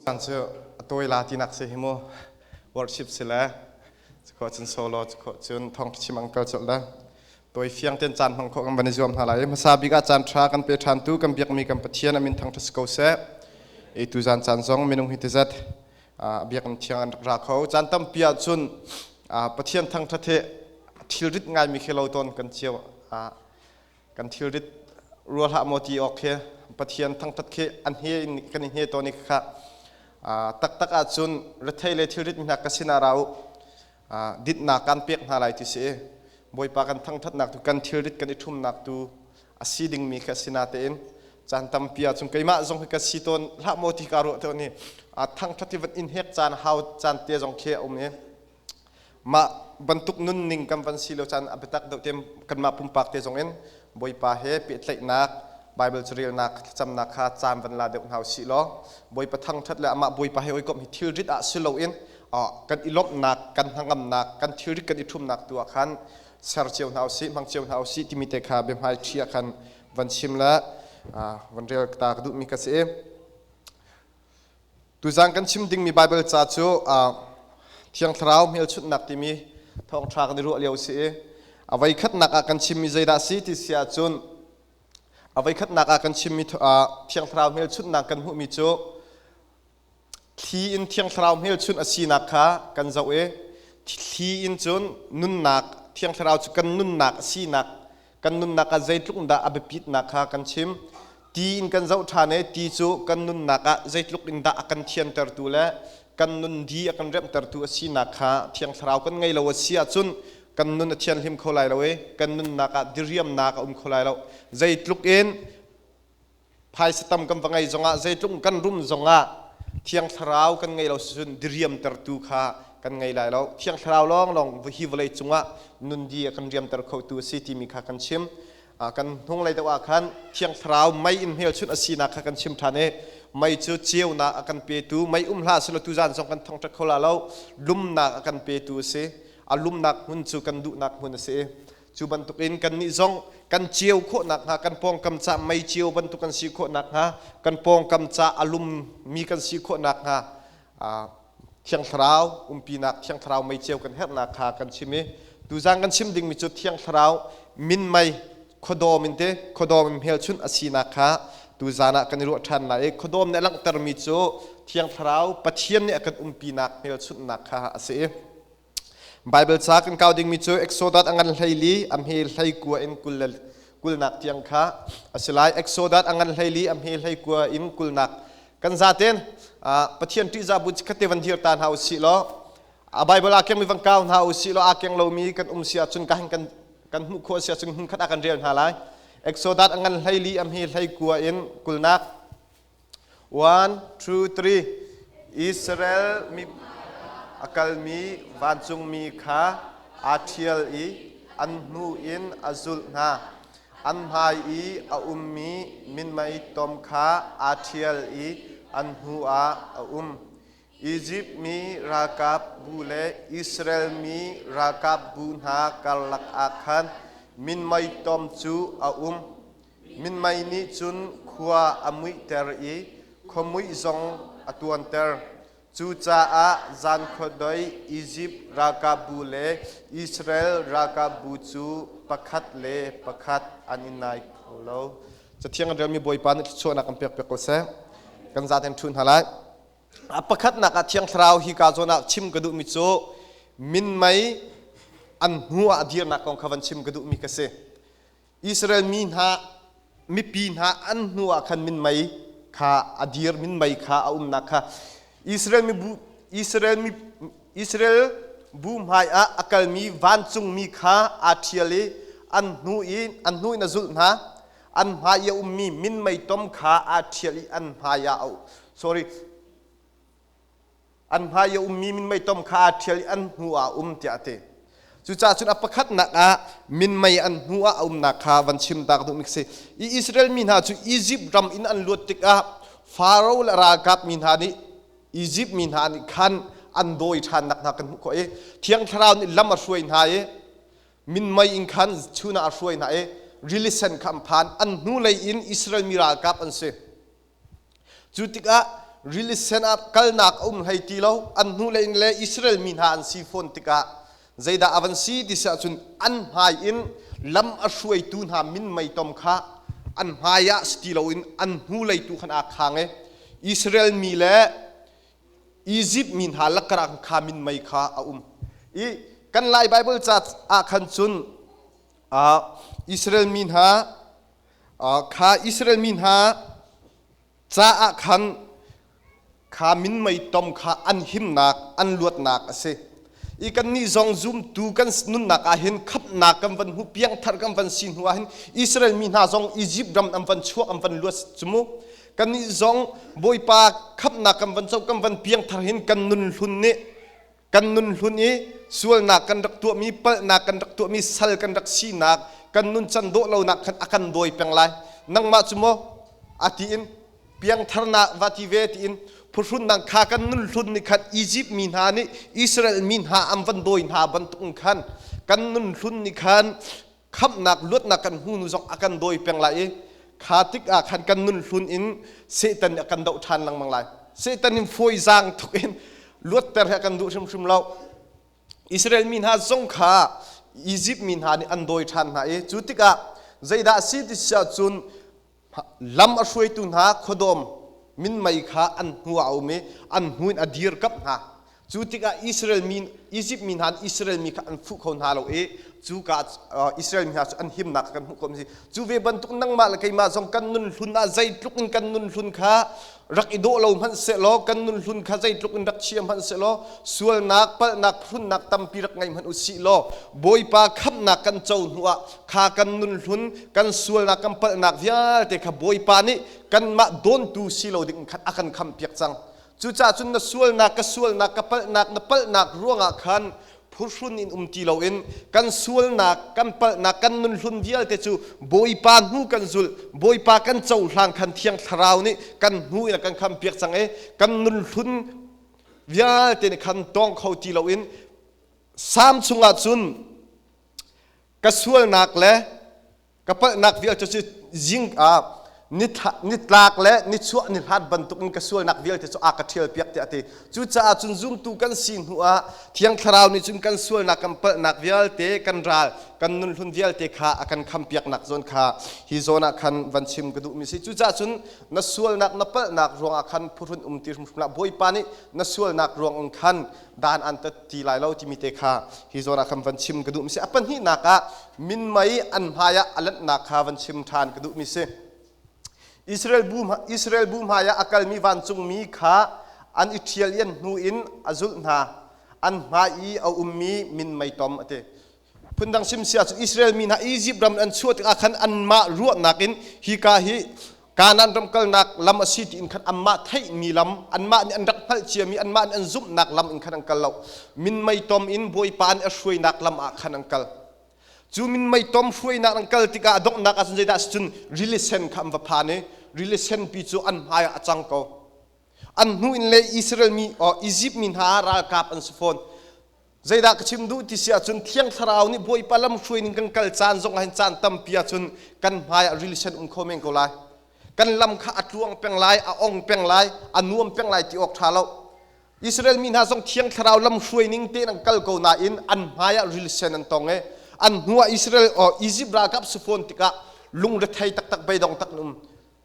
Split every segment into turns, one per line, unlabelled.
Caan cu a tawi la tinak si hi mu. Worship si le cukhawh cun solo cukhawh cun thawng chim ang kal colh le tawi fiang ten caan hmang khawh kan van i zuam hna lai. Hmasa bik ah caan ṭha kan pe ṭhan tu kan biakmi kan Pathian a min thangṭhat si ko seh. E tuzan caan zong minung hi tizat biakinn thiang an rak ra kho. Caan tampi ah cun Pathian thangṭhat hi thilrit ngaimi khi lo tawn kan cio kan thilrit rua hlah maw ti awk khi Pathian thangṭhat khi an he in kan i hne tawn i kha taktak ahcun rethei le thilrit mi hna ka sinah ra u dinhnak kan pek hna lai ti si Bawipa kan thangṭhatnak tu kan thilrit kan i ṭhumnak tu a si dingmi kha a si natein caan tampi ahcun keimah zong hi ka si tawn hlah maw ti ka ruah tawn i thangṭhat hi van in hek caan hau caan te zong khi a um i Mah bantuk nunning kan van si lo caan a biatak deuh te kanmah pumpak te zong in Bawipa he pehtlaihnak Bible carelnak thlacamnak kha caan van la deuh hna usih law Bawipa thangṭhat le amah Bawipa he hawikomh hi thilrit ah si loin kan i lawmhnak kan hnangamnak kan thilrit kan i ṭhumnak tu ah khan ser cio hna usih hmang cio hna usih timi te kha biahmai ṭhi ah khan van chim le van rel ta ka duhmi ka si. Tuzaan kan chim dingmi Baibal ca cu Thiang Thlarau hmelchunhnak timi thawngṭha kan i ruah lio a si i a voikhatnak ah kan chimmi zeidah a si ti si ahcun a voikhatnak ah kan chimmi Thiang Thlarau hmelchunhnak kan hmuhmi cu thli in Thiang Thlarau hmelchunh a sinak kha kan zoh i thli in cun nunnak Thiang Thlarau cu kan nunnak a sinak kan nunnak ah zeitluk dah a biapitnak kha kan chim. Ti in kan zoh ṭhan i ti cu kan nunnak ah zeitluk in dah a kan thiantertu le kan nun di a kan remhtertu a sinak kha Thiang Thlarau kan ngei lo a si ahcun kan nun a thianhlim kho lai lo i kan nunnak ah diriamnak a um kho lai lo. Zeitluk in phaisa tam kan va ngei zongah zeitluk kan rum zongah Thiang Thlarau kan ngei lo cun diriamtertu kha kan ngei lai lo. Thiang Thlarau lawnglawng hi vawlei cungah nun di a kan riamter khotu a si timi kha kan chim. Kan hnunglei deuh ah khan Thiang Thlarau mei in hmelchunh a sinak kha kan chim ṭhan i mei cu ceunak a kan petu, mei um hlah selaw tuzan zong kan thongṭha kho la lo, lumnak a kan petu a si. A lumnak hmun cu kan duhnak hmun a si i cu bantukin kannih zong kan ceu khawh nakhnga kan pawngkam ca mei ceu bantuk kan si khawh nakhnga kan pawngkam ca a lummi kan si khawh nakhnga Thiang Thlarau umpinak Thiang Thlarau mei ceu kan herhnak kha kan chim i tuzan kan chim dingmi cu Thiang Thlarau min mei khuadawm in te khuadawm in hmelchunh a sinak kha tuzan ah kan i ruah ṭhan lai i khuadawm nih a langhtermi cu Thiang Thlarau Pathian nih a kan umpinak hmelchunhnak kha a si i Baibal ca kan kau dingmi cu Exodus a ngan 14 a hme 19 in 20 le kulnak tiang kha a si lai. Exodus a ngan 14 a hme 19 in kulnak kan zaten Pathian ṭihzah bu chikkhat te van dir ta hna u sih law a Bible aa kengmi van kau hna u sih law aa keng lomi kan um si ahcun ka kan kan hmuh khawh si ahcun hmunkhat ah kan rel hna lai. Exodus a ngan 14 a hme 19 in kulnak 1, 2, 3. Israel mi a kalmi vancungmi kha aa ṭhial i an hnu in a zulh hna. An hmai i a ummi minmei tom kha aa ṭhial i an hnu ah a um. Izipt mi ralkap bu le Israel mi ralkap bu hna karlak ah khan minmei tom cu a um. Minmei nih cun khua a muihter i khuamuih zong a tuanter. Cucaah zan khuadoi Izipt ralkapbu le Israel ralkapbu cu pakhat le pakhat an i nai kho lo. Cathiang an relmi Bawipa nih thluachuahnak an pek piak ko seh. Kan zaten ṭhu hna lai. A pakhatnak ah Thiang Thlarau hi ka zawn ah chim ka duhmi cu minmei an hnu ah a dirnak kong kha van chim ka duhmi ka si. Israel mi hna mipi hna an hnu ah khan minmei kha a dir minmei kha a umnak kha Israel mibu Israel mi Israel bu hmai ah a kalmi vancungmi kha aa ṭhial i an hnu i an hnu in a zulh hna an hmai i a ummi minmei tom kha aa ṭhial i an hmai ah a sorry An hmai i a ummi minmei tom kha aa ṭhial i an hnu ah a um tiah a ti. Cucaah cun a pakhatnak ah minmei an hnu ah a umnak kha van chim ta ka duhmi si. I Israel mi hna cu Izipt ram in an luat tikah Faro le ralkap mi hna nih Izipt mi hna nih khan an dawi ṭhannak hna kan hmuh khawh i Thiang Thlarau nih lam a hruai hna i minmei in khan chun ah a hruai hna i rili sen kha an phan. An hnulei in Israel mi ralkap an si. Cu tikah Rili Sen ah kalnak a um hlei ti lo. An hnulei in le Israel mi hna an si fawn tikah zeidah a van si ti si ahcun an hmai in lam a hruaitu hna minmei tom kha an hmai ah si ti loin an hnulei tu khan aa khang i Israel mi le Izipt mi hna lakar ah kha minmei kha a um. I kan Lai Baibal ca ah khan cun Israel mi hna kha Israel mi hna caah khan kha minmei tom kha an himnak an luatnak a si. I kannih zong zumtu kan nunnak ah hin khamhnak kan van hmu, piangthar kan van si hnu ah hin Israel mi hna zong Izipt ram an van chuak, an van luat cu mu. Kannih zong Bawipa khamhnak kan van co, kan van piangthar hin kan nun hlun nih kan nun hlun i sualnak kan rak tuahmi, palhnak kan rak tuahmi, sal kan rak sinak, kan nun can dawh lonak khan a kan dawi peng lai. Nangmah cu maw a tiin piangtharnak va ti ve tiin phuhrunnak kha kan nun hlun nih khan Izipt mi hna nih Israel mi hna an van dawi hna bantuk in khan kan nun hlun nih khan khamhnak luatnak kan hmu nu zong a kan dawi peng lai i kha tik ah khan kan nun hlun in Satan nih a kan doh ṭhan lengmang lai. Satan in fawizaang tuk in luatter hi a kan duh hrimhrim lo. Israel mi hna zong kha Izipt mi hna nih an dawi ṭhan hna i cu tikah zeidah a si ti si ahcun lam a hruaitu hna khuadawm minmei kha an hnu ah a um i an hnu in a dirkamh hna. Cu tikah Israel mi Izipt mi hna nih Israel mi kha an fuh kho hna lo i cuka Israel mi hna cu an himnak kan hmuh khawh mi si. Cu ve bantuk nangmah le keimah zong kan nun hlun ah zeitluk in kan nun hlun kha rak i dawh lo hmanh sehlaw, kan nun hlun kha zeitluk in rak chia hmanh sehlaw, sualnak, palhnak, hlunnak tampi rak ngei hmanh u sih law, Bawipa khamhnak kan co hnu ah kha kan nun hlun, kan sualnak, kan palhnak vialte kha Bawipa nih kanmah dawntu si lo ding khan a kan khamhpiak cang. Cucaah cun na sualnak, ka sualnak, ka palhnak, na palhnak ruangah khan phuhrun in um ti loin kan sualnak, kan palhnak, kan nun hlun vialte cu Bawipa hnu kan zulh, Bawipa kan cohlang khan Thiang Thlarau nih kan hnu in a kan khampiak cang i kan nun hlun vialte nih khan tawng kho ti loin Salm chungah cun ka sualnak le ka palhnak vialte cu zing ah nitlak le nichuah ni hlat bantukin ka sualnak vialte cu a ka ṭhial piak tiah a ti. Cucaah cun zumtu kan si hnu ah Thiang Thlarau nih cun kan sualnak kan palhnak vialte, kan ral, kan nunhlun vialte kha a kan khampiaknak zawn kha hi zawn ah khan van chim ka duhmi si. Cucaah cun na sualnak na palhnak ruangah khan phuhrun um ti hrimhrim hlah. Bawipa nih na sualnak ruang khan dan an tat ti lai lo timi te kha hi zawn ah khan van chim ka duhmi si. A pahnihnak ah minmei an hmai ah a lanhnak kha van chim ṭhan ka duhmi si. Israel bu Israel bu hmai ah a kalmi vancungmi kha an i ṭhial i an hnu in a zulh hna. An hmai i a ummi minmei tom a ti. Phundang sim si ahcun Israel mi hna Izipt ram an chuah tikah khan anmah ruahnak in hika hi Kanaan ram kalnak lam a si tiin khan anmah theihmi lam, anmah nih an rak hngalh ciami, anmah nih an zumhnak lam in khan an kal lo. Minmei tom in Bawipa nih a hruainak lam ah khan an kal. Cu minmei tom hruainak an kal tikah a donghnak ahcun zeidah a si cun rili sen kha an va phan i rili senpi cu an hmai ah a cang ko. An hnu in le Israel mi, Izipt mi hna ralkap an si fawn. Zeidah ka chim duh ti si ahcun Thiang Thlarau nih Bawipa lam hruai ning kan kal caan zong ah hin caan tampi ahcun kan hmai ah rili sen um kho men ko lai. Kan lam kha a tluang peng lai, a ong peng lai, a nuam peng lai ti awk ṭha lo. Israel mi hna zong Thiang Thlarau lam hruai ning tein an kal ko nain an hmai ah rili sen an tong i an hnu ah Israel or Egypt ralkap si fawn tikah lungrethei taktak beidong tak an um.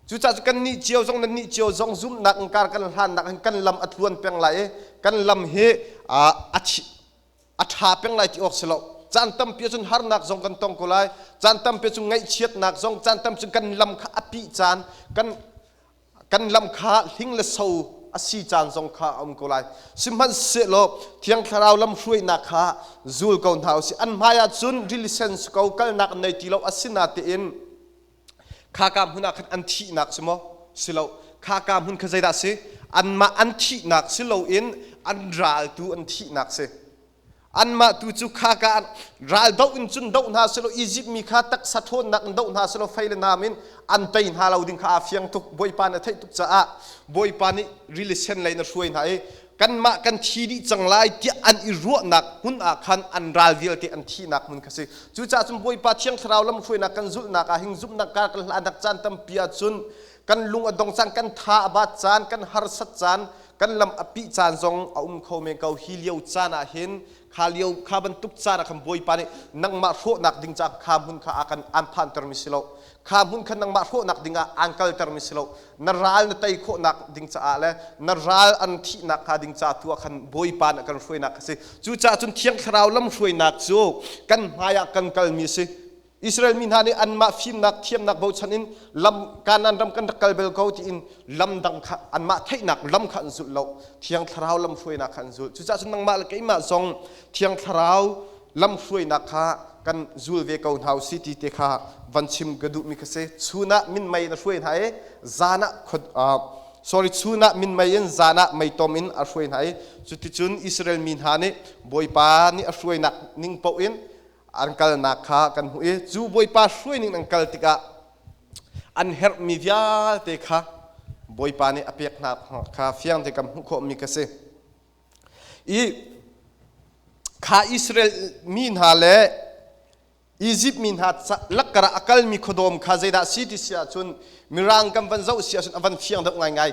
Cucaah kan nih cio zong nan nih cio zong zumhnak in kar kan hlannak hin kan lam a tluan peng lai i kan lam hi a ṭha peng lai ti awk si lo. Caan tampi ahcun harnak zong kan tong ko lai. Caan tampi ahcun ngaihchiatnak zong, caan tampi cun kan lam kha a pih caan, kan lam kha hling le so a si caan zong kha a um ko lai. Sihmanhsehlaw Thiang Thlarau lam hruainak kha zul ko hna usih. An hmai ahcun rili sen si ko, kalnak an nei ti lo. Asinatein Khaka hmun ah khan an thihnak si maw? Si lo. Khaka hmun kha zeidah si? Anmah an thihnak si loin an ral tu an thihnak si. Anmah tu cu khaka ral doh in cun doh hna selaw Izipt mi kha taksa ṭhawnnak in doh hna selaw fei le nam in an tei hna lo ding kha aa fiang tuk. Bawipa nih a theih tuk caah Bawipa nih rili sen lei in a hruai hna i kanmah kan thi dih cang lai tiah an i ruahnak hmun ah khan an ral vialte an thihnak hmun kha si. Cucaah cun Bawipa Thiang Thlarau lamhruainak kan zulhnak ah hin zumhnak kar kan hlahnak caan tampi ahcun Kan lung a dong caan, kan tha a bat caan, kan harsat caan, kan lam a pih caan zong a um kho men ko. Hi lio caan ah hin kha lio kha bantuk caan ah khan Bawipa nih nangmah hrawhnak ding caah kha hmun kha a kan aan phantermi si lo. Kha hmun kha nangmah hrawhnak ding ah aan kaltermi si lo. Na ral na tei khawhnak ding caah le na ral an thihnak hnga ding ca tu ah khan Bawipa nih a kan hruainak a si. Cucaah cun Thiang Thlarau lamhruainak cu kan hmai ah kan kalmi a si. Israel mi hna nih anmah fimnak thiamnak bochan in lam Kanaan ram kan rak kal bel ko tiin lam dang kha anmah theihnak lam kha an zulh lo. Thiang Thlarau lamhruainak kha an zulh. Cucaah cun nangmah le keimah zong Thiang Thlarau lamhruainak kha kan zul ve ko hna usih ti te kha van chim ka duhmi kha si. Chun ah minmei in a hruai hna i zan ah sorry chun ah minmei in zan ah meitom in a hruai hna i cuticun Israel mi hna nih Bawipa nih a hruainak ning paoh in an kalnak kha kan hmuh i cu Bawipa hruaining an kal tikah an herhmi vialte kha Bawipa nih a pek hna kha fiang te kan hmuh khawhmi ka si. I kha Israel mi hna le Izipt mi hna lakkar ah a kalmi khuadawm kha zeidah si ti si ahcun Mirang kan van zoh si ahcun a van fiang deuh ngaingai.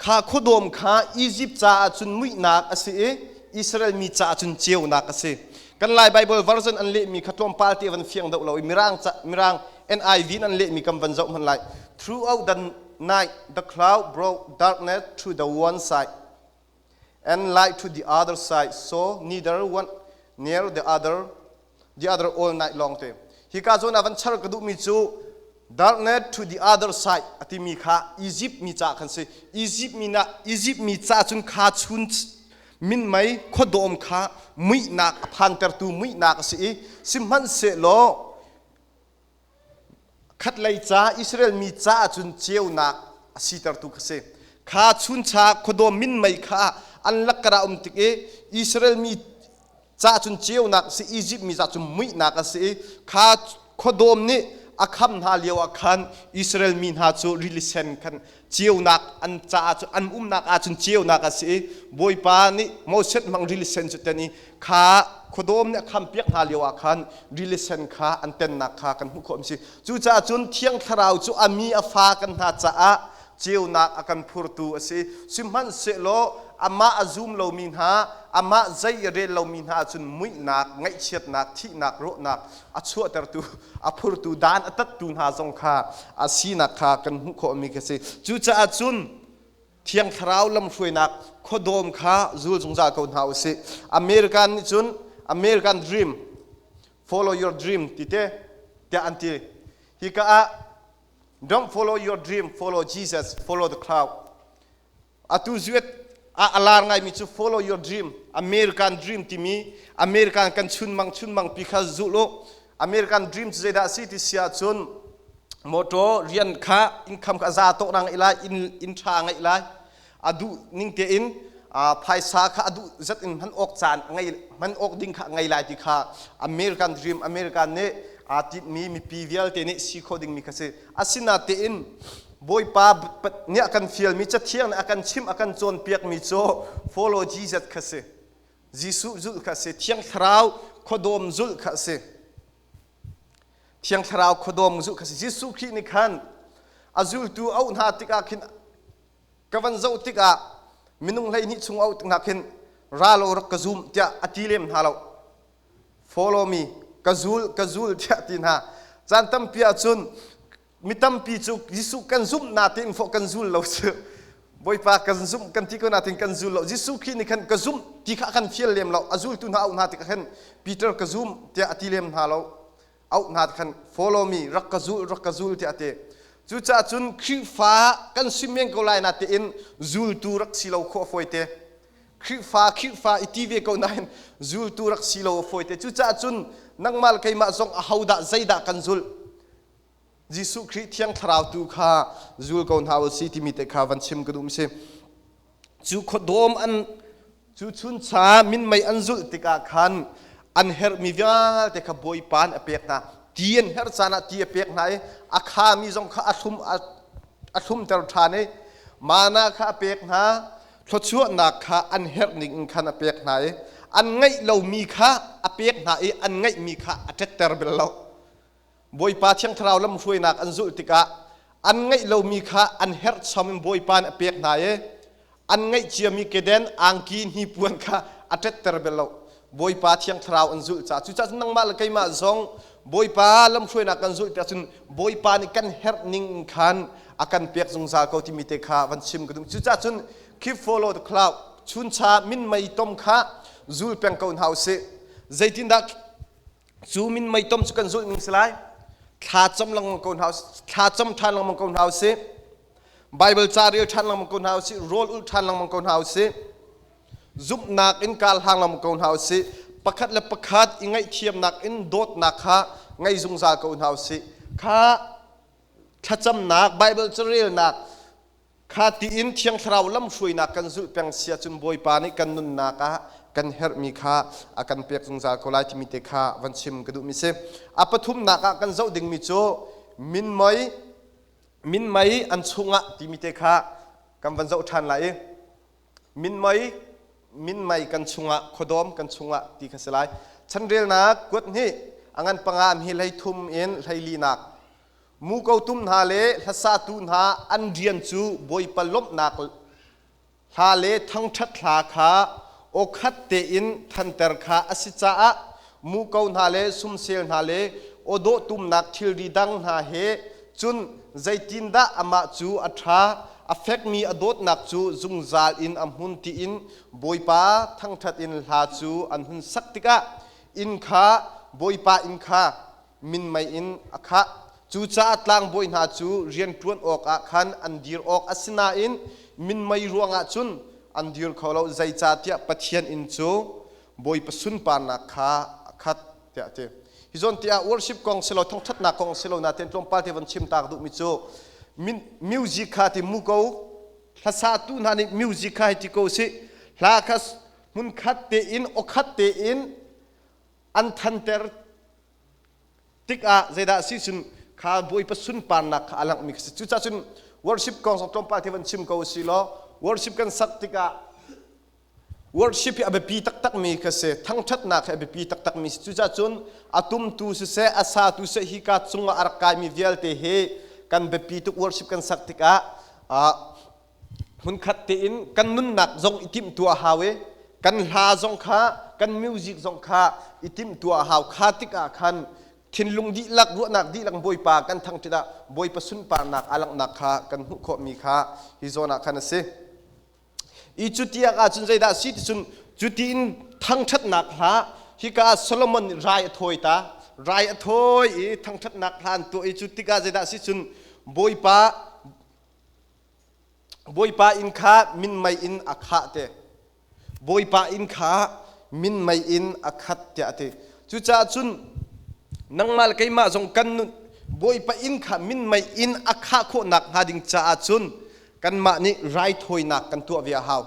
Kha khuadawm kha Izipt caah cun muihnak a si i Israel mi caah cun ceunak a si. Kan Lai Bible version an lehmi kha tlawmpal te van fiang deuh lo i Mirang, Mirang NIV in an lehmi kan van zoh hmanh lai. Throughout the night the cloud brought darkness to the one side and light to the other side, so neither one near the other all night long te. Hika zawn ah van char ka duhmi cu darkness to the other side a timi kha Egypt mi ca khan si. Egypt mi na Egypt mi ca cun kha chun minmei khuadawm kha muihnak a phantertu muihnak a si i sihmanhsehlaw Khatlei ca Israel mi caah cun ceunak a sitertu kha si. Kha chuncha khuadawm minmei kha an lakkar ah um tik i Israel mi caah cun ceunak a si, Izipt mi caah cun muihnak a si i kha khuadawm nih a kham hna lio ah khan Israel mi hna cu rili sen khan ceunak an caah cun an umnak ah cun ceunak a si i Bawipa nih Moses hmang rili sen cu ten i kha khuadawm nih a khampiak hna lio ah khan rili sen kha an tennak kha kan hmuh khawh si. Cucaah cun Thiang Thlarau cu a mi a fa kan hna caah ceunak a kan phurtu a si. Sihmanhsehlaw amah a zum lomi hna, amah zei a rel lomi hna ahcun muihnak, ngaihchiatnak, thihnak, rawhnak a chuahtertu, a phurtu, dan a tattu hna zong kha a sinak kha kan hmuh khawhmi kha si. Cucaah cun Thiang Thlarau lamhruainak khuadawm kha zul zungzal ko hna usih. American nih cun American dream, follow your dream ti te tiah an ti. Hika ah don't follow your dream, follow Jesus, follow the cloud. Atu zuet ah a lar ngaimi cu follow your dream, American dream timi American kan chunmang chunmang pi kha zul u. American dream cu zeidah a si ti si ahcun motor rian kha income kha a za tawk na ngeih lai, inn ṭha a ngeih lai, a duh ning tein phaisa kha a duh zat in hman awk caan ngei hman awk ding kha ngei lai ti kha American dream, American nih aa tinhmi mipi vialte nih si kho dingmi kha si. Asinatein Bawipa nih a kan fialmi Cathiang nih a kan chimh a kan cawnpiakmi cu follow Jesus kha si. Jesuh zulh kha a si. Thiang Thlarau khuadawm zulh kha a si. Thiang Thlarau khuadawm zulh kha a si. Jesuh Khrih nih khan a zultu auh hna tikah khin ka van zoh tikah minung 12 chung auh hna khin ra law rak ka zum tiah a ti lem hna lo. Follow me, ka zul, ka zul tiah ti hna. Caan tampi ahcun mi tampi cu Jesuh kan zumh natein fawh kan zul lo cu. Bawipa kan zumh kan ti ko natein kan zul lo. Jesuh Khrih nih khan ka zumh ti kha a kan fial lem lo. A zultu hna auh hna tikah khan Peter ka zum tiah a ti lem hna lo. Auh hna khan follow me, rak ka zul, rak ka zul tiah a ti. Cucaah cun Khrihfa kan si men ko lai natein zultu rak si lo khawh a fawi te. Khrihfa Khrihfa i ti ve ko nain zultu rak si lo a fawi te. Cucaah cun nangmah le keimah zong ahodah zeidah kan zulh? Jesuh Khrih Thiang Thlarau tu kha zul ko hna u si timi te kha van chim ka duh si. Cu khuadawm an cu chuncha minmei an zulh tikah khan an herhmi vialte kha Bawipa nih a pek hna. Ti an herh caan ah ti a pek hna i a khami zong kha a thlum a thlumter ṭhan i mana kha a pek hna. Thluachuahnak kha an herh ning in khan a pek hna i an ngeih lomi kha a pek hna i an ngeihmi kha a ṭetter bel lo. Bawipa Thiang Thlarau lamhruainak an zulh tikah An ngeih lomi kha an herh chom in Bawipa nih a pek hna i an ngeih ciami keden angki hnipuan kha a ṭetter bel lo. Bawipa Thiang Thlarau an zulh caah cucaah cun nangmah le keimah zong Bawipa lamhruainak kan zulh tiah cun Bawipa nih kan herh ning in khan a kan pek zungzal ko timi te kha van chim ka duh. Cucaah cun keep follow the cloud chuncha minmei tom kha zul peng ko hna usih. Zeitindah Cu minmei tom cu kan zulh ning si lai. Thla cam lengmang ko hna thla cam ṭhan lengmang ko hna usih. Bible ca rel ṭhan lengmang ko hna usih. Rawl ulh ṭhan lengmang ko hna usih. Zumhnak in kal hlang lengmang ko hna usih. Pakhat le pakhat i ngaihthiamnak in dawtnak kha ngei zungzal ko hna usih. Kha thlacamnak, Bible carelnak, Kha tiin Thiang Thlarau lamhruainak kan zulh peng si ahcun Bawipa nih kan nunnak ah kan herhmi kha a kan pek zungzal ko lai timi te kha van chim ka duhmi si. A pathumnak ah kan zoh dingmi cu minmei minmei an chungah timi te kha kan van zoh ṭhan lai i minmei minmei kan chungah khuadawm kan chungah ti kha si lai. Chanrelnak kuat hnih a ngan panga mi hlei thum in hlei linak Muko tum hna le hlasatu hna an rian cu Bawipa lawmhnak hla le thangṭhat hla kha aw khat tein thanter kha a si caah muko hna le sumsel hna le aw dawh tumnak thilri dang hna he cun zeitindah amah cu a ṭha a fekmi a dawtnak cu zungzal in a hmun tiin Bawipa thangṭhat in hla cu an hun sak tikah inn kha Bawipa inn kha minmei in a khah. Cucaah tlangbawi hna cu rianṭuan awkah khan an dir awk a si nain minmei ruangah cun an dir kho lo, zeicahtiah Pathian inn cu Bawipa sunparnak kha a khat tiah a ti. Hi zawn tiah worship kong si lo, thangṭhatnak kong si lo nain tlawmpal te von chim taak duhmi cu music kha ti muko hlasatu hna nih music kha hei ti ko sih hla kha hmunkhat tein awkhat tein an thanter tikah zeidah a si cun kha Bawipa sunparnak kha a langhmi kha si. Cucaah cun worship kong zong tlawmpal te van chim ko si law worship kan sak tikah worship hi a biapi taktakmi kha si. Thangṭhatnak hi a biapi taktakmi si. Cucaah cun a tumtu siseh a satu siseh hika cungah a rak kaimi vialte hi kan biapi tuk worship kan sak tikah hmunkhat tein kan nunnak zong i timhtuah a hau i kan hla zong kha kan music zong kha i timhtuah a hau kha tikah khan thinlung dihlak ruahnak dihlak Bawipa kan thangṭhat ah Bawipa sunparnak a langhnak kha kan hmuh khawhmi kha hi zawn ah khan a si. I cu tiang ahcun zeidah a si ti cun cuti in thangṭhatnak hla hika ah Solomon nih rai a thawi ta rai a thawi i thangṭhatnak hla an tuah i cu tikah zeidah a si cun Bawipa Bawipa inn kha minmei in a khah te. Bawipa inn kha minmei in a khat tiah a ti. Cucaah cun nangmah le keimah zong kan nun Bawipa inn kha minmei in a khah khawhnak hnga ding caah cun kanmah nih raithawinak kan tuah ve a hau.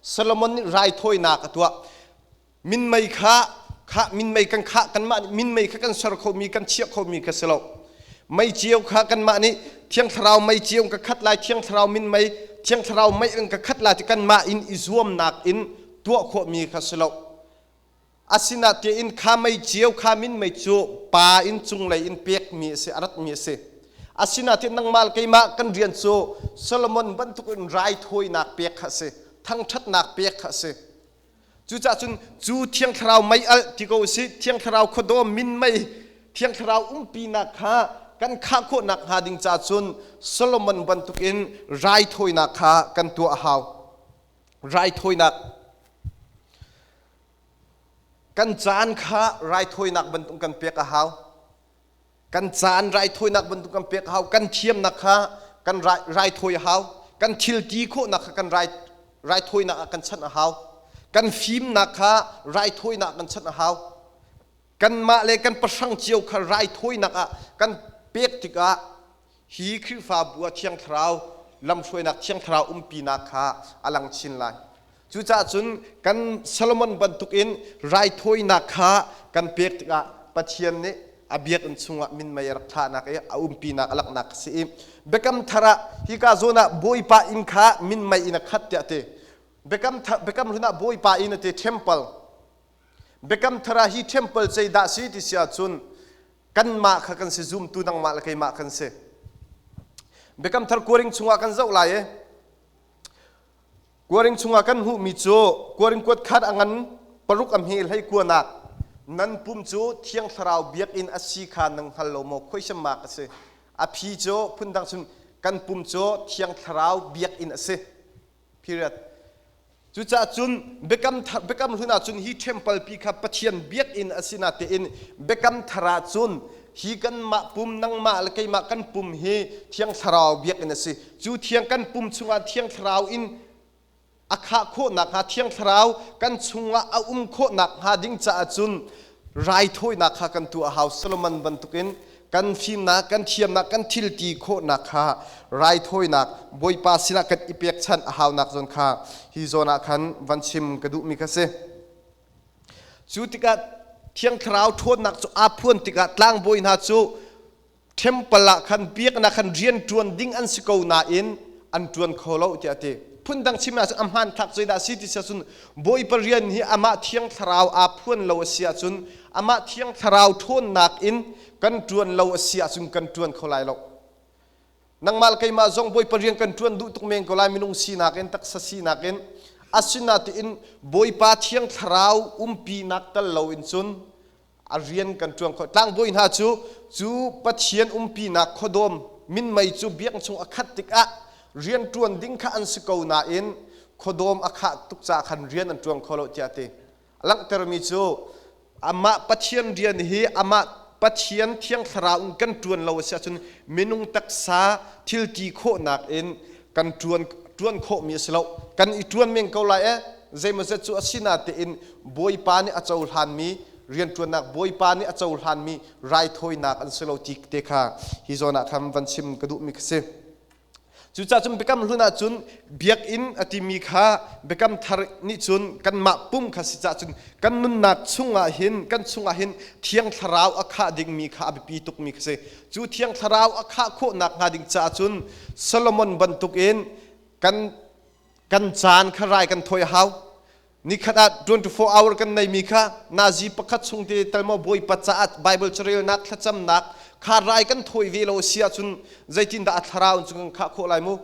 Solomon nih raithawinak a tuah. Minmei kha kha minmei kan khah kanmah nih minmei kha kan ser khomi kan chiah khomi kha si lo. Mei ceu kha kanmah nih Thiang Thlarau mei ceu ka khat lai Thiang Thlarau minmei Thiang Thlarau mei in ka khat lai ti kanmah in i zuamnak in tuah khawhmi kha si lo. Asinain kha mei ceu kha minmei cu pa in cunglei in pekmi a si a ratmi a si. Asinain nangmah le keimah kan rian cu Solomon bantukin raithawinak pek kha a si. Thangṭhatnak pek kha a si. Cucaah cun cu Thiang Thlarau mei alh ti ko usih, Thiang Thlarau khuadawm minmei, Thiang Thlarau umpinak kha kan khah khawhnak hnga ding ca cun Solomon bantukin raithawinak kha kan tuah a hau. Raithawinak kan caan kha raithawinak bantuk kan pek a hau. Kan caan raithawinak bantuk kan pek a hau. Kan thiamnak kha kan raithawi a hau. Kan thil ti khawhnak kha kan raithawinak ah kan chanh a hau. Kan fimnak kha raithawinak kan chanh a hau. Kanmah le kan pahrang cio kha raithawinak ah kan pek tikah hi Khrihfabu ah Thiang Thlarau lamhruainak Thiang Thlarau umpinak kha a lang chin lai. Cucaah cun kan Solomon bantukin raithawinak kha kan pek tikah Pathian nih a biakinn chungah minmei a rak thlahnak i a umpinak a langhnak a si i Biakam Thar ah hika zawn ah Bawipa inn kha minmei in a khat tiah a ti. Biakam Thar Biakam Hlun ah Bawipa inn a ti temple. Biakam Thar ah hi temple zeidah si ti si ahcun kanmah kha kan si zumtu nangmah le keimah kan si. Biakam Thar kuaring chungah kan zoh lai i kuaring chungah kan hmuhmi cu kuaring kuat khat a ngan paruk a hme hlei kuanak nan pum cu Thiang Thlarau biakinn a si kha nan hngal lo maw? Question mark a si. A phi cu phundang cun kan pum cu Thiang Thlarau biakinn a si. Period. Cucaah cun biakam thar, biakam hlun ah cun hi temple pi kha Pathian biakinn a si natein biakam thar ah cun hi kanmah pum nangmah le keimah kan pum hi Thiang Thlarau biakinn a si. Cu thiang kan pum chungah Thiang Thlarau in a khah khawh nakhnga Thiang Thlarau kan chungah a um khawh nakhnga ding caah cun raithawinak kha kan tuah a hau. Solomon bantukin kan fimnak, kan thiamnak, kan thilti khawhnak kha raithawinak Bawipa sinah kan i pekchanh a haunak zawn kha hi zawn ah khan van chim ka duhmi kha si. Cu tikah Thiang Thlarau ṭhawnnak cu aa phuan tikah tlangbawi hna cu temple ah khan biaknak khan rian ṭuan ding an si ko nain an ṭuan kho lo tiah a ti. Phundang chim ahcun a hmanthlak zeidah a si ti si ahcun Bawipa rian hi amah Thiang Thlarau aa phuan lo a si ahcun amah Thiang Thlarau ṭhawnnak in kan ṭuan lo a si ahcun kan ṭuan kho lai lo. Nangmah le keimah zong Bawipa rian kan ṭuan duh tuk men ko lai minung sinak in taksa sinak in asinain Bawipa Thiang Thlarau umpinak tal lo in cun a rian kan ṭuan kho. Tlangbawi hna cu cu Pathian umpinak khuadawm minmei cu biakinn chung a khat tikah rian ṭuan ding kha an si ko nain khuadawm a khah tuk caah khan rian an ṭuan kho lo tiah a ti. A langhtermi cu amah Pathian rian hi amah Pathian Thiang Thlarau in kan ṭuan lo a si ahcun minung taksa thil ti khawhnak in kan ṭuan ṭuan khawhmi a si lo. Kan i ṭuan men ko lai e zeimawzet cu a si natein Bawipa nih a cohlanmi rianṭuannak Bawipa nih a cohlanmi raithawinak an si lo ti te kha hi zawn ah khan van chim ka duhmi kha si. Cucaah cun Biakam Hlun ah cun biakinn a timi kha Biakam Thar nih cun kanmah pum kha si caah cun kan nunnak chungah hin kan chungah hin Thiang Thlarau a khah dingmi kha a biapi tukmi kha si. Cu Thiang Thlarau a khah khawh nakhnga ding caah cun Solomon bantukin kan kan caan kha rai kan thawi a hau. Nikhat ah 24 hour kan neimi kha nazi pakhat chung te tal maw Bawipa caah Bible carelnak thlacamnak kha rai kan thawi ve lo si ahcun zeitindah a thlarau in cu kan khah khawh lai mu?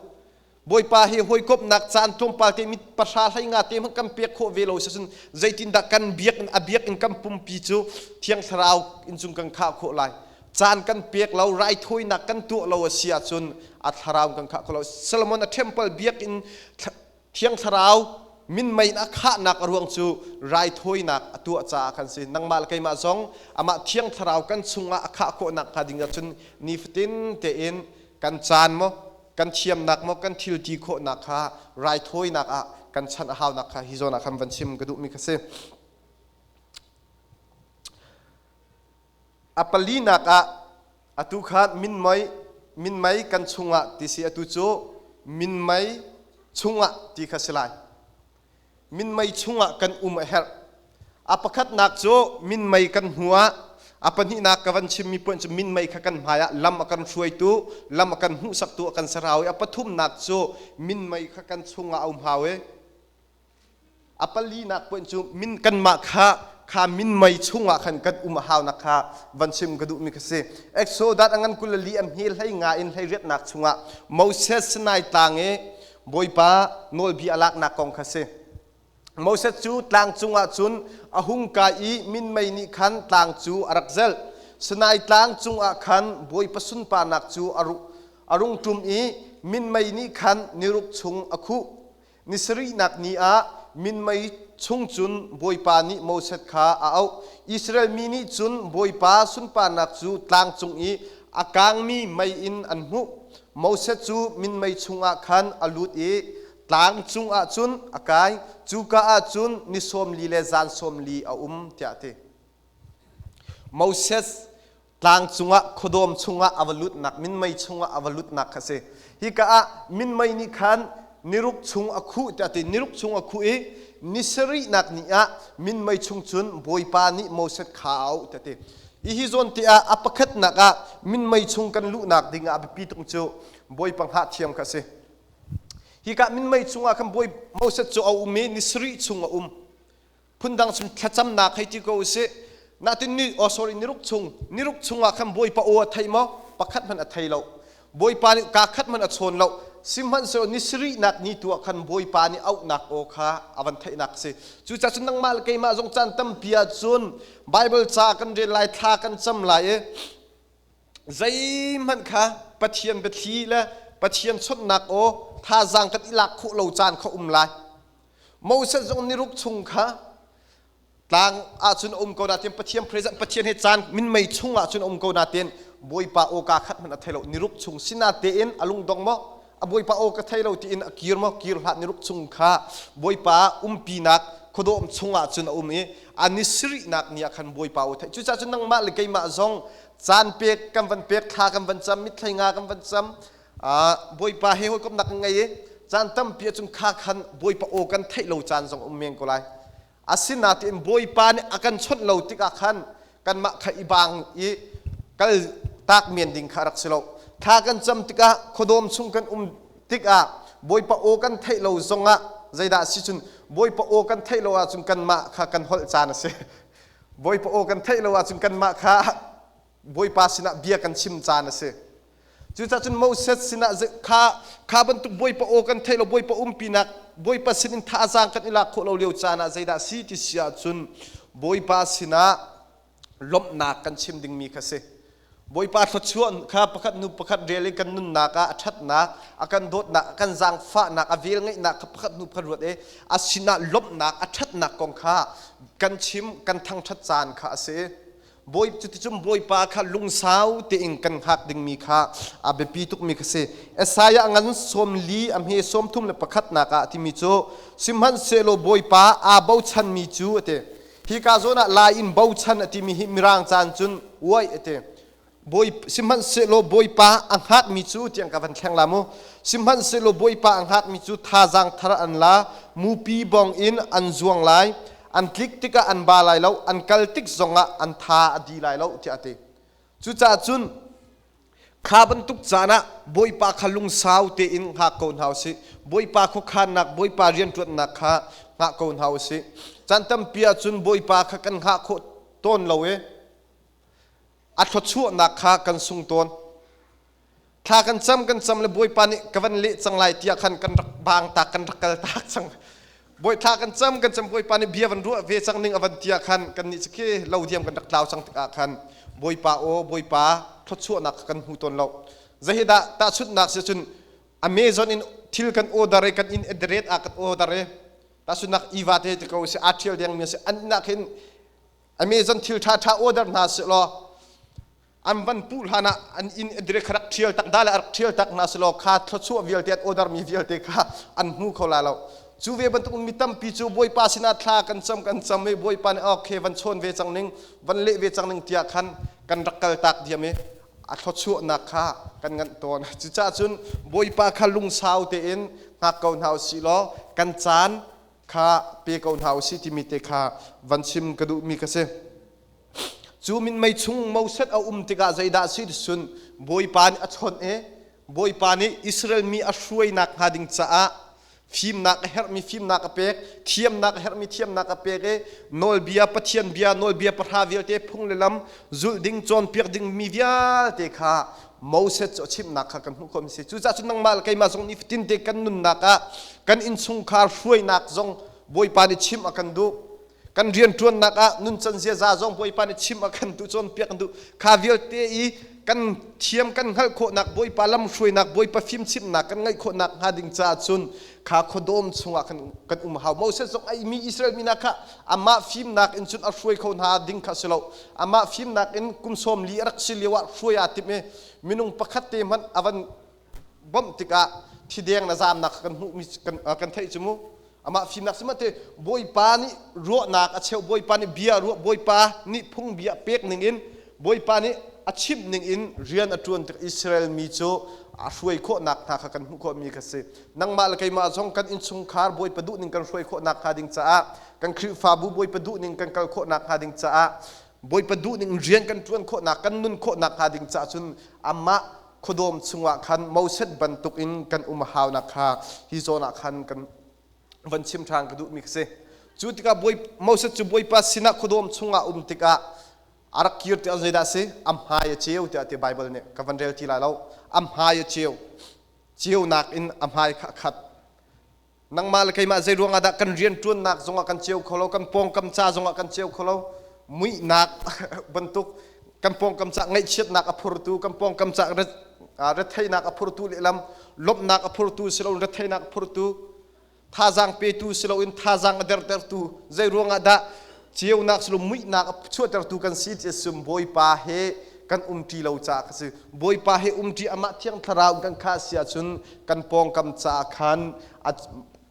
Bawipa he hawikomhnak caan tlawmpal te mit pahra hlei nga te hmanh kan pek khawh ve lo si ahcun zeitindah kan biakinn a biakinn kan pumpi cu Thiang Thlarau in cung kan khah khawh lai? Caan kan pek lo, raithawinak kan tuah lo a si ahcun a thlarau kan khah khawh lo. Solomon a temple biakinn Thiang Thlarau minmei in a khahnak a ruang cu raithawinak a tuah caah khan si. Nangmah le keimah zong amah Thiang Thlarau kan chungah a khah khawhnak hnga ding ahcun nifatin tein kan caan maw, kan thiamnak maw, kan thil ti khawhnak kha raithawinak ah kan chanh a haunak kha hi zawn ah khan van chim ka duhmi kha si. A palinak ah atu kha minmei minmei kan chungah ti si atu cu minmei chungah ti kha si lai. Minmei chungah kan um a herh. A pakhatnak cu minmei kan hnu ah a pahnihnak ka van chimmi puan cu minmei kha kan hmai ah lam a kan hruaitu, lam a kan hmuhsaktu a kan si rau i a pathumnak cu minmei kha kan chungah a um hau i A palinak point cu min kanmah kha kha minmei chungah khan kan um a haunak kha van chim ka duhmi kha si. Exodus a ngan 24 a hme hlei nga in hlei riatnak chungah Moses Sinai tlang i Bawipa nawlbia a laknak kong kha si. Moses cu tlang cungah cun a hung kai i minmei nih khan tlang cu a rak zelh. Sinai tlang cungah khan Bawipa sunparnak cu a rung ṭum i minmei nih khan niruk chung a khuh. Ni sarihnak ni ah minmei chung cun Bawipa nih Moses kha a auh. Israel mi nih cun Bawipa sunparnak cu tlang cung i a kangmi mei in an hmuh. Moses cu minmei chungah khan a lut i tlang cungah cun a kai. Cuka ah cun ni sawm li le zan sawm li a um, tiah a ti. Moses tlang cungah khuadawm chungah a va lutnak minmei chungah a va lutnak kha si hika ah minmei nih khan niruk chung a khuh tiah ti niruk chung a khuh i ni sarihnak ni ah minmei chung cun bawipa nih Moses kha a auh tiah ti hi zawn te ah a pakhatnak ah minmei chung kan luhnak ding ah a biapi tuk cu bawipa hngah thiam kha si hika minmei chungah khan bawi Moses cu a um i ni sarih chung a um Phundang cun thlacamnak hei ti ko usih. Natin ni oh sorry niruk chung niruk chungah khan Bawipa aw a thei maw? Pakhat hmanh a thei lo. Bawipa nih kaa khat hmanh a chawn lo. Sihmanhsehlaw ni sarihnak ni tu ah khan Bawipa nih auhnak aw kha a van theihnak a si. Cucaah cun nangmah le keimah zong caan tampi ah cun Baibal ca kan rel lai, thla kan cam lai i zeihmanh kha Pathian biathli le Pathian chawnhnak aw thazaang kan i lak khawh lo caan kha um lai. Moses zong niruk chung kha tlang ahcun um ko natin Pathian present Pathian he caan minmei chung ahcun um ko natin Bawipa aw ka khat hmanh a thei lo. Niruk chung sinatein a lungdong maw? A Bawipa aw ka thei lo tiin a kir maw? Kir hlah. Niruk chung kha Bawipa umpinak khuadawm chung ahcun a um i a ni sarihnak ni ah khan Bawipa aw theih. Cucaah cun nangmah le keimah zong caan pek kan van pek, thla kan van cam, mitthei nga kan van cam, Bawipa he hawikomhnak kan ngei i caan tampi ahcun kha khan Bawipa aw kan theih lo caan zong um men ko lai. Asinain Bawipa nih a kan chawnh lo tikah khan kanmah kha i baang i kal tak men ding kha a rak si lo. Thla kan cam tikah, khuadawm chung kan um tikah Bawipa aw kan theih lo zongah zeidah a si cun Bawipa aw kan theih lo ahcun kanmah kha kan holh caan a si. Bawipa aw kan theih lo ahcun kanmah kha Bawipa sinah bia kan chim caan a si. Cucaah cun Moses sinah kha kha bantuk Bawipa aw kan theih lo, Bawipa umpinak, Bawipa sinin thazaang kan i lak khawh lo lio caan ah zeidah si ti si ahcun Bawipa sinah lawmhnak kan chim dingmi kha si. Bawipa thluachuah kha pakhat hnu pakhat rel in kan nunnak ah a ṭhatnak, a kan dawtnak, a kan zaangfahnak, a velngeihnak kha pakhat hnu pakhat ruat i a sinah lawmhnak, a ṭhatnak kong kha kan chim, kan thangṭhat caan kha a si. Bawi cuticun Bawipa kha lungsau tein kan hngak dingmi kha a biapi tukmi kha si. Isaiah ngan 40 a hme 31 ah timi cu sihmanhsehlaw Bawipa aa bochanmi cu a ti. Hi ka zawn ah lai in bochan a timi hi Mirang caan cun uai a ti. Bawi sihmanhsehlaw Bawipa a hngakmi cu tiang ka van thleng la mu. Sihmanhsehlaw Bawipa a hngakmi cu thazaang thar an la, mupi bong in an zuang lai. An tlik tikah an ba lai lo, an kal tik zongah an tha a di lai lo tiah a ti. Cucaah cun kha bantuk caan ah Bawipa kha lungsau tein hngak ko hna usih. Bawipa khuakhannak, Bawipa rianṭuannak kha hngak ko hna usih. Caan tampi ahcun Bawipa kha kan hngah khawh tawn lo i a thluachuahnak kha kan sung tawn. Thla kan cam kan cam le Bawipa nih ka van leh cang lai tiah khan kan rak baang tak, kan rak kal tak cang. Bawi thla kan cam kan cam, Bawipa nih bia van ruah ve cang ning a van tiah khan kan nih cu khi lo diam kan rak tlau cang tikah khan Bawipa aw, Bawipa thluachuahnak kha kan hmu tawn lo. Zeidah tahchunhnak si cun Amazon in thil kan order i kan inn address ah kan order i tahchunhnak iva te ti ko si aa ṭhial dengmi a si an inn ah khin Amazon thil ṭhaṭha order hna seh law an van puh hlan ah an inn direct rak ṭhial tak da le rak ṭhial tak hna selaw kha thluachuah vialte an order mi vialte kha an hmu kho lai lo. Cu ve bantuk mi tampi cu Bawipa sinah thla kan cam kan cam i Bawipa nih okay van chawn ve cang ning, van leh ve cang ning tiah khan kan rak kal tak diam i a thluachuahnak kha kan nganh tawn. Cucaah cun Bawipa kha lungsau tein hngak ko hna usih law kan caan kha pe ko hna usih timi te kha van chim ka duhmi ka si. Cu minmei chung Moses a um tikah zeidah a si ti cun Bawipa nih a chawnh i Bawipa nih Israel mi a hruainak hnga ding caah fimnak a herhmi fimnak a pek, thiamnak a herhmi thiamnak a pek i nawlbia, Pathian bia, nawlbia pahra vialte, phung le lam zulh ding, cawnpiak ding mi vialte kha Moses cu a chimhnak kha kan hmuh khawhmi a si. Cucaah cun nangmah le keimah zong nifatin te kan nunnak ah kan innchungkhar hruainak zong Bawipa nih chimh a kan duh. Kan rianṭuannak ah nuncan ziaza zong Bawipa nih chim a kan duh, cawnpiak kan duh. Kha vialte i kan thiam kan hngalh khawhnak, Bawipa lamhruainak, Bawipa fimchimhnak kan ngaih khawhnak hnga ding caah cun kha khuadawm chungah kan kan um hau. Moses zong ai mi Israel mi hna kha amah fimnak in cun a hruai kho hna ding kha si lo. Amah fimnak in kum 40 a rak si lio ah hruai aa timh i minung pakhat te hmanh a van bawmh tikah thideng na zamnak kan hmuhmi kan kan theih cu mu. Amah fimnak sihmanhte Bawipa nih ruahnak a cheuh, Bawipa nih bia a ruah, Bawipa nih phungbia pek ningin, Bawipa nih a chimh ningin rian a ṭuan tik Israel mi cu a hruai khawhnak hna kha kan hmuh khawhmi kha si. Nangmah le keimah zong kan innchungkhar Bawipa duhning kan hruai khawhnak hnga ding caah, kan Khrihfabu Bawipa duhning kan kal khawhnak hnga ding caah, Bawipa duhning rian kan ṭuan khawhnak, kan nun khawhnak hnga ding caah cun amah khuadawm chungah khan Moses bantukin kan um a haunak kha hi zawn ah khan kan van chim ṭhan ka duhmi ka si. Cu tikah Moses cu Bawipa sinah khuadawm chungah um tikah A rak kir tiah zeidah a si? A hmai a ceu tiah ti Baibal nih ka van rel ti lai lo. A hmai a ceu. Ceunak in a hmai kha a khat. Nangmah le keimah zei ruangah dah kan rianṭuannak zongah kan ceu kho lo, kan pawngkam ca zongah kan ceu kho lo. Muihnak bantuk kan pawngkam ca ngaihchiatnak a phurtu, kan pawngkam ca retheihnak a phurtu lehlam, lawmhnak a phurtu si loin retheihnak a phurtu, thazaang petu si loin thazaang a dertertu, zei ruangah dah ceunak si lo muihnak a chuahtertu kan si ti sum Bawipa he kan umṭi lo caah ka si. Bawipa he umṭi amah Thiang Thlarau kan khah si ahcun kan pawngkam caah khan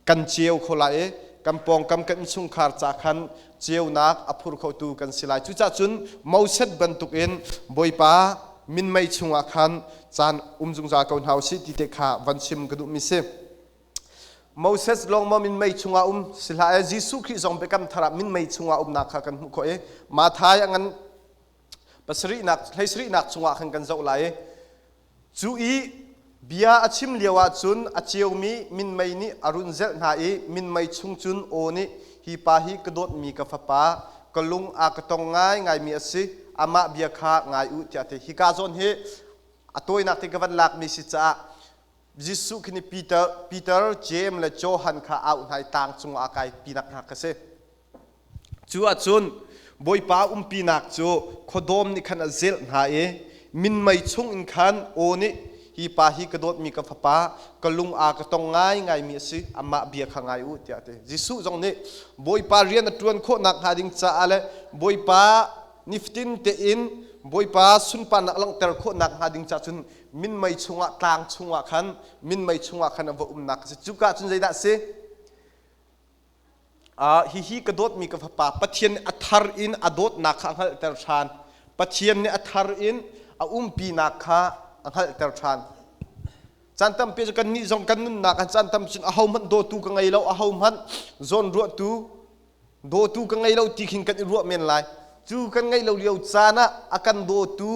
kan ceu kho lai i kan pawngkam kan innchungkhar caah khan ceunak a phur khotu kan si lai. Cucaah cun Moses bantukin Bawipa minmei chungah khan caan um zungzal ko hna usih ti te kha van chim ka duhmi si. Moses lawng maw minmei chungah um si hlah e Jesuh Khrih zong biakam thar ah minmei chungah umnak kha kan hmuh khawh i Matthai a ngan pasarihnak hleisarihnak chungah khan kan zoh lai i cu i bia a chim lio ah cun a ceumi minmei nih a run zelh hna i minmei chung cun aw nih hi pa hi ka dawtmi ka fapa ka lung a ka tong ngaingaimi a si amah bia kha ngai u tiah a ti hika zawn hi a tawinak te ka van lakmi si caah Jesuh khi nih Peter, Peter, Jeim le Johan kha auh hna i tlang cungah a kai pinak hna kha si. Cu ahcun Bawipa umpinak cu khuadawm nih khan a zelh hna i minmei chung in khan aw nih hi pa hi ka dawtmi ka fapa ka lung aa ka tong ngaingaimi a si amah bia kha ngai u tiah a ti. Jesuh zong nih Bawipa rian a ṭuan khawh nakhnga ding caah le Bawipa nifatin tein Bawipa sunparnak langhter khawh nakhnga ding caah cun minmei chungah tlang chungah khan minmei chungah khan a va umnak a si. Cuka cun zeidah a si? Hihi ka dawtmi ka fapa Pathian nih a thar in a dawtnak kha a hngalhter ṭhan. Pathian nih a thar in a umpinak kha a hngalhter ṭhan. Caan tampi cu kannih zong kan nunnak ah caan tam cun ahohmanh dawtu ka ngei lo, ahohmanh zawnruahtu dawtu ka ngei lo ti khin kan i ruah men lai. Cu kan ngeih lo lio caan ah a kan dawtu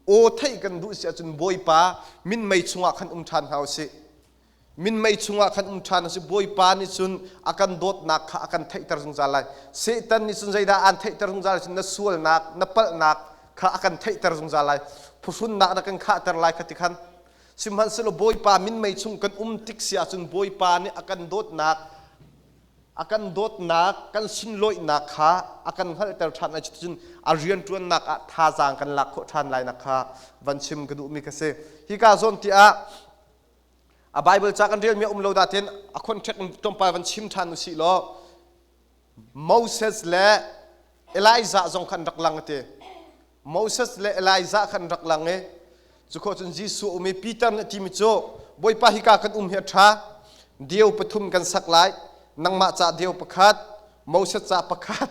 aw theih kan duh si ahcun Bawipa minmei chungah khan um ṭhan hna u sih. Minmei chungah khan um ṭhan a si. Bawipa nih cun a kan dawtnak kha a kan theihter zungzal lai. Satan nih cun zeidah aan theihter zungzal cun na sualnak, na palhnak kha a kan theihter zungzal lai. Phuhrunnak na kan khahter lai kha ti khan. Sihmanhsehlaw Bawipa minmei chung kan um tik si ahcun Bawipa nih a kan dawtnak a kan dawtnak, kan sunlawihnak kha a kan hngalhter ṭhan lai. Cuticun a rianṭuannak ah thazaang kan lak khawh ṭhan lai nak kha van chim ka duhmi ka si. Hika zawn tiah A Bible ca kan relmi a um lo datin a contract tlawmpal van chim ṭhan usih law Moses le Elijah zong khan rak lang ti. Moses le Elijah khan rak lang i cu khawh cun Jesuh um i Peter nih timi cu Bawipa hika kan um hi a ṭha deu pathum kan sak lai nangmah ca deu pakhat Moses ca pakhat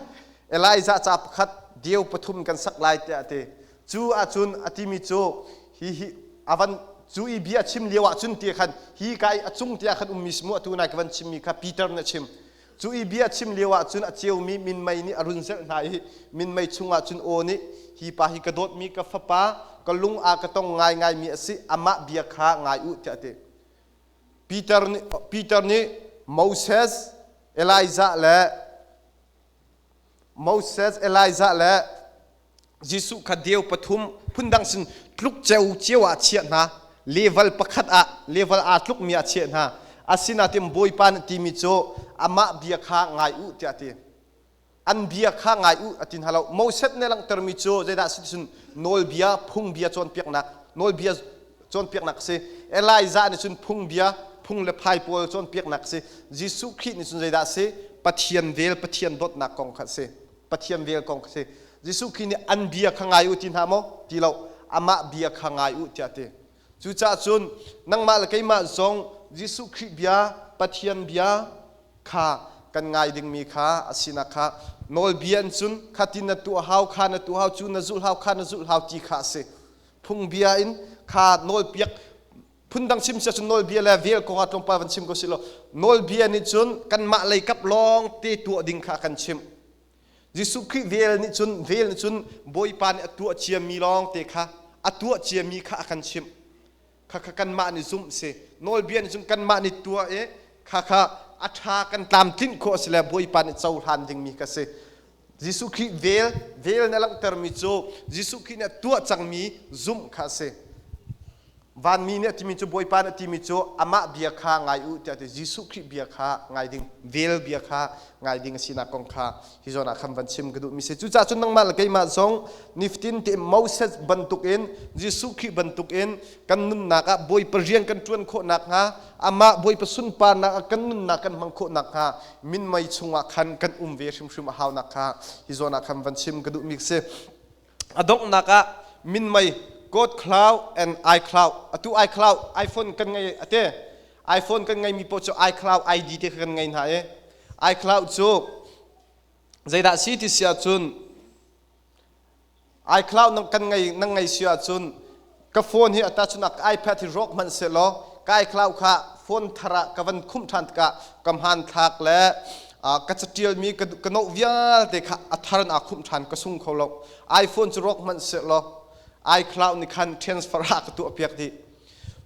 Elijah ca pakhat deu pathum kan sak lai tiah a ti. Cu ahcun a timi cu hi hi a van cu i bia chim lio ahcun ti khan hi ka i a cung tiah khan ummi si mu atu nai ka van chimmi kha Peter nih a chim. Cu i bia chim lio ahcun a ceumi minmei nih a run zelh hna i minmei chungah cun aw nih hi pa hi ka dawtmi ka fapa ka lung a ka tong ngaingaimi a si amah bia kha ngai u tiah a ti. Peter nih Peter nih Moses, Elijah le Moses, Elijah le Jesuh kha deu pathum phundang sin tluk ceu cio ah chiah hna. Level pakhat ah level aa tlukmi ah chiah hna. Asinain Bawipa nih timi cu amah bia kha ngai u tiah a ti. An bia kha ngai u a ti hna lo. Moses nih langhtermi cu zeidah a si cun nawlbia phungbia cawnpiaknak nawlbia cawnpiaknak a si. Elijah nih cun phungbia phung le phai pawl cawnpiaknak a si. Jesuh Khrih nih cun zeidah a si? Pathian vel Pathian dawtnak kong kha a si. Pathian vel kong kha si. Jesuh Khrih nih an bia kha ngai u ti hna maw? Ti lo. Amah bia kha ngai u tiah a ti. Cucaah cun nangmah le keimah zong Jesuh Khrih bia, Pathian bia kha kan ngai dingmi kha a sinak kha nawlbia in cun kha ti na tuah hau, kha na tuah hau, cu na zulh hau, kha na zulh hau ti kha a si. Phungbia in kha nawlpiak phundang chim sia cun nawlbia le vel kong ah tlawmpal van chim ko si law nawlbia nih cun kanmah lei kap lawng te tuah ding kha a kan chimh Jesuh Khrih vel nih cun vel nih cun Bawipa nih a tuah ciami lawng te kha a tuah ciami kha a kan chimh kha kha kanmah nih zumh si nawlbia nih cun kanmah nih tuah i kha kha a ṭha kan tlamtlinh khawh a si le Bawipa nih cohlan dingmi ka si. Jesuh Khrih vel vel na langhtermi cu Jesuh Khrih nih a tuah cangmi zumh kha a si. Vanmi nih a timi cu Bawipa nih a timi cu amah bia kha ngai u tiah ti Jesuh Khrih bia kha ngai ding vel bia kha ngai ding a sinak kong kha hi zawn ah khan van chim ka duhmi si. Cucaah cun nangmah le keimah zong nifatin te Moses bantukin Jesuh Khrih bantukin kan nunnak ah Bawipa rian kan ṭuan khawh nakhnga amah Bawipa sunparnak ah kan nunnak kan hmang khawh nakhnga minmei chungah khan kan um ve hrimhrim a haunak kha hi zawn ah khan van chim ka duhmi si. A donghnak ah minmei God Cloud and iCloud atu iCloud iPhone kan ngei ate iPhone kan ngeimi paoh cu iCloud ID te kha kan ngei hna i iCloud cu zeidah si ti si ahcun iCloud nang kan ngei nang ngei si ahcun ka phone hi ata cun ka iPad hi rawk hmanh sehlaw ka iCloud kha phone thar ah ka van khumh ṭhan tikah ka hmanthlak le ka catialmi ka note vialte kha a thar in aa khumh ṭhan ka sung kho lo. iPhone cu rawk hmanh sehlaw iCloud nih khan transfer ah ka tuah piak dih.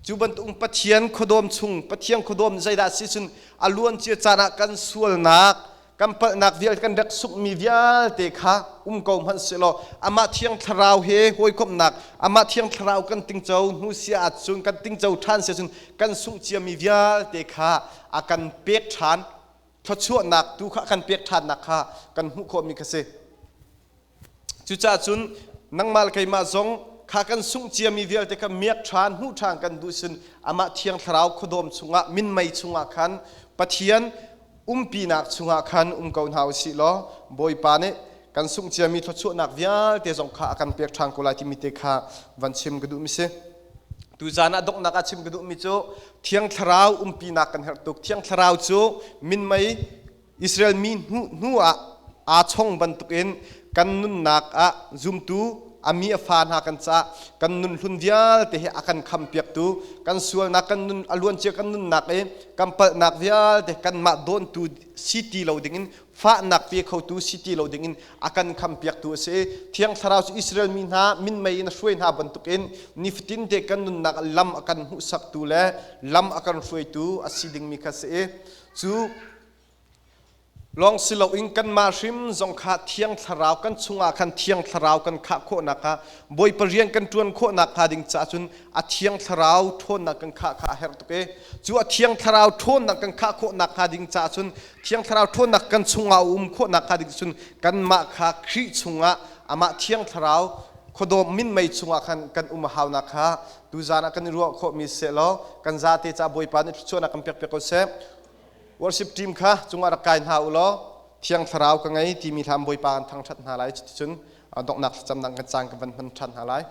Cu bantuk Pathian khuadawm chung Pathian khuadawm zeidah si cun a luancia caan ah kan sualnak kan palhnak vialte kan rak sukmi vialte kha um ko hmanh sehlaw amah thiang thlarau he hawikomhnak amah thiang thlarau kan tingco hnu sia ahcun kan tingco ṭhan sia cun kan sungh ciami vialte kha a kan pek ṭhan thluachuahnak tu kha a kan pek ṭhannak kha kan hmuh khawhmi kha si. Cucaah cun nangmah le keimah zong kha kan sungh ciami vialte kha miak ṭhan, hmuh ṭhan kan duh sin amah Thiang Thlarau khuadawm chungah, minmei chungah khan Pathian umpinak chungah khan um ko hna u sih law Bawipa nih kan sungh ciami thluachuahnak vialte zong kha a kan pek ṭhan ko lai timi te kha van chim ka duhmi si. Tuzaan ah donghnak ah chim ka duhmi cu Thiang Thlarau umpinak kan herh tuk. Thiang Thlarau cu minmei Israel mi hnu ah aa chong bantukin kan nunnak ah zumtu a mi a fa hna kan caah kan nun hlun vialte hi a kan khampiaktu kan sualnak kan nun a luancia kan nunnak i kan palhnak vialte kanmah dawntu si ti lo dingin fahnak pe khotu si ti lo dingin a kan khampiaktu a si. Thiang Thlarau cu Israel mi hna minmei in a hruai hna bantukin nifatin te kan nunnak lam a kan hmuhsaktu le lam a kan hruaitu a si dingmi kha si i cu lawng si loin kanmah hrim zong kha Thiang Thlarau kan chungah khan Thiang Thlarau kan khah khawhnak kha Bawipa rian kan ṭuan khawhnak hnga ding caah cun a Thiang Thlarau ṭhawnnak kan khah kha a herh tuk i cu a Thiang Thlarau ṭhawnnak kan khah khawhnak hnga ding caah cun Thiang Thlarau ṭhawnnak kan chungah a um khawhnak hnga ding cun kanmah kha Khrih chungah amah Thiang Thlarau khuadawm minmei chungah khan kan um a haunak kha tuzaan ah kan i ruah khawhmi seh law kan zate ca Bawipa nih thluachuahnak kan pek piak ko seh. Worship team kha cungah rak kai hna u law Thiang Thlarau ka ngei timi hla Bawipa kan thangṭhat hna lai. Cuticun donghnak thlacamnak kan caan kan van hman ṭhan hna lai.